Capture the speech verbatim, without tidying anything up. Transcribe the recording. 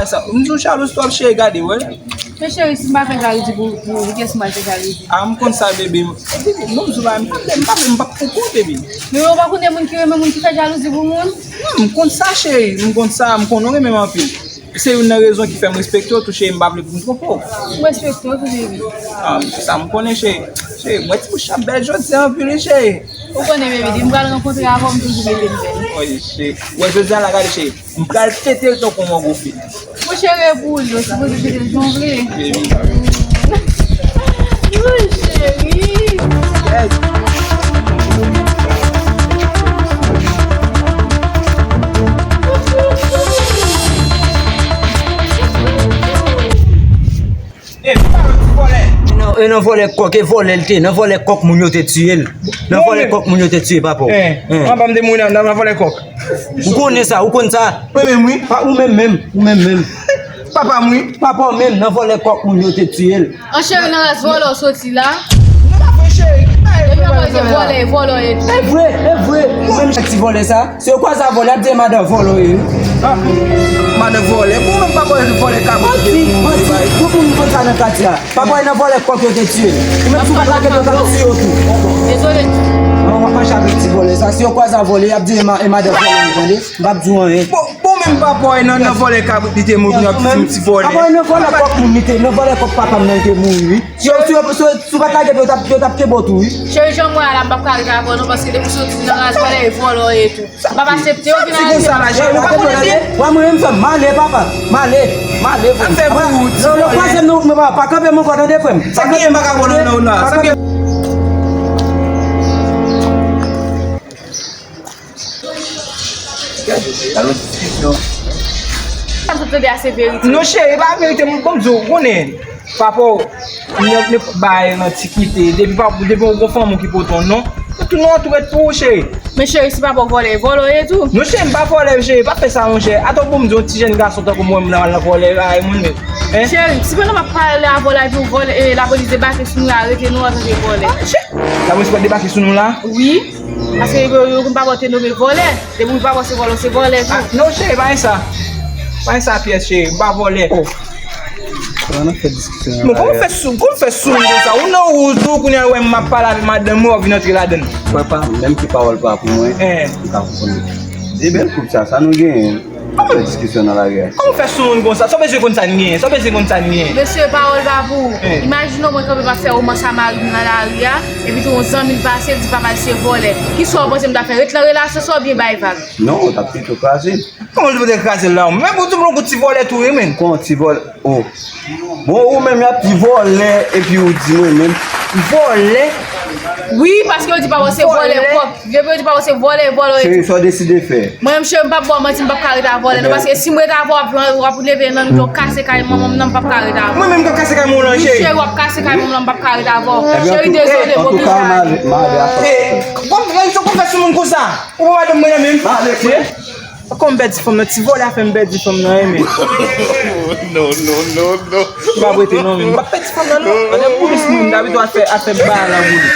Sa, m di w jalouz twòp, cheri, gade, wè. Men cheri, si m pa fè jalouzi pou, pou ou, kiyès m pral fè jalouzi? A, m konn sa, bebe. Bebe, non, m di w, m pa vle, m pa vle, m p ap poko, bebe. Men ou pa konnen moun ki renmen moun ki fè jalouzi pou moun? Non, m konn sa, cheri, m konn sa, m konn ou renmen m anpil. Se youn nan rezon ki fè m respekte w tou, cheri, m pa vle pou m twonpe w. M respekte w tou, bebe. A, sa m konnen, cheri. Cheri, m wè ti bouch ap bèl jodi a anpil, wi, cheri. Ou konnen, bebe, depi m pral rankontre avè w, m toujou mete l bèl. Wi, cheri. Wè, jodi a la, gade, cheri. M pral tete l tankou yon gwo fil. Monchè, repoze w, si poze tete l jan w vle. Mon cheri. E, pa wè ti vòlè. E nan, e nan vòlè kòk, e vòlè l te, nan vòlè kòk moun yo te tiye l. Nan vòlè kòk moun yo te tiye papa w. Eh, anba m te mouri nan, nan vòlè kòk. Ou konnen sa, ou konn sa. Mwen menm, wi. Pa ou menm menm, ou menm menm. Papa m, wi. Papa w menm, nan vòlè kòk moun yo te tiye l. An cheri, nan ras vòlè w soti la. Non, pa vre, cheri. Ki bagay vòlè sa la? Vòlè, vòlè w ye tou. E vre, e vre. Ou menm ak ti vòlè sa. Si yo kwaze avè w, y ap di e madan vòlè w ye. Ah, madan vòlè. Bon, menm papa w vòlè kabrit. Manti, manti. Tout moun konn sa nan katye a. Papa w nan vòlè kòk yo te tiye l. Ou menm si w pa t lage l, yo t ap tiye w tou. Dezole. Non, w ap mache avèk ti vòlè sa. Si yo kwaze avè w, y ap di e ma-, e madan vòlè w ye, tande? M p ap di w anyen. Bon, bon, menm papa w nan, nan vòlè kabrit li te mouri, y ap di m ti vòlè. Papa w nan vòlè kòk moun li te, nan vòlè kòk papa m nan li te mouri, wi. Si, si, si, si w pa t lage l, yo t ap, yo t ap kenbe w tou, wi. Cheri, jan m wè a la, m p ap ka rete avè w non, paske depi w soti nan ras vòlè, e vòlè w ye tou. M p ap aksepte w vin a di konsa la, cheri, ou pa konnen byen. Wè, mwen menm, frè m, m ale, papa. M ale, m ale, frè m. Afè pou ou, ti vòlè. Lè w kwaze m nan wout mwen, papa, pa kanpe m ankò, tande, frè m. Sa ki gen m pa ka konnen nan ou la? Sa ki gen. Gade, gade yon diskisyon. Sa m sot tande a se verite. Non, cheri, e pa verite, m, bon, m di w, ou konnen. Papa w, nenpòt bagay nan antikite, depi pa, depi yon gwo fanm ou ki pote yon non, nou tou nou antoure pou ou, cheri. Men cheri, si papa w vòlè, vòlè w ye tou. Non, cheri, m pa vòlè, cheri, pa fè sa, monchè. Atò pou m di yon ti jèn gason tankou mwen, m nan, nan vòlè, bagay moun menm. Hein? Cheri, si pandan m ap pale avè w la, epi w vòlè, e, lapolis debake sou nou la, arete nou antanke vòlè. Ah, cheri, lapolis pral debake sou nou la? Wi. Paske yo, yo konn papa w te nonmen vòlè. Depi w pa panse vòlè, se vòlè tou. Ah, non, cheri, pa gen sa. Pa gen sa pyès, cheri. M pa vòlè. Oh. Sa nan fè diskisyon an. Bon, kòman fè sou, kòman fè sou moun konsa? Ou nan wout ou, kounye a wè m ap pale avèk madanm mwen, w ap vin antre ladann. Frè pa m, menm ki pawòl pa pou mwen, m pa konprann. E bèl koup sa, sa nou genyen? Fè diskisyon nan lari a. Kòman w fè sou moun konsa? Sa w bezwen konn sa n genyen? Sa w bezwen konn sa n genyen? Mesye, pawòl pa pou ou. Imajine w mwen kanpe m ap fè womans a mari m nan lari a, epi tou yon zanmi l pase, l di papa l se vòlè. Kisa w panse m ta fè? Ret nan relasyon sa oubyen bay vag? Non, w t ap pito kraze l. Kòman l te kraze l la? Men pou tout moun kou ti vòlè tou ye, men. Kòman ti vòlè? Oh. Bon, ou menm y ap di vòlè, epi ou di mwen menm. Vòlè? Wi, paske yo di papa w se vòlè kòk. Depi yo di papa w se vòlè, vòlè w ye tou. Cheri, sa w deside fè? Mwen menm, cheri, m p ap ba w manti, m p ap ka ret avè w la non, paske si m ret avè w, w ap, w ap leve nan, w ap kase kay manman m nan, m p ap ka ret avè w. Mwen menm, m p ap kase kay manman w la, cheri. Wi, cheri, w ap kase kay manman m nan, m p ap ka ret avè w. Cheri, dezole, bon, antouka, m ale, m ale a fòs. Kòman fè sou moun konsa? Ou pa madanm mwen nan menm? M ale, frè. Kòman m pèdi fanm nan? Ti vòlè a fè m pèdi fanm nan, wi, men. Non, non, non, non. M p ap rete non, men. M p ap pèdi fanm nan, non. Ann, polis mwen, m t ap tou al fè, al fè bagay la pou li.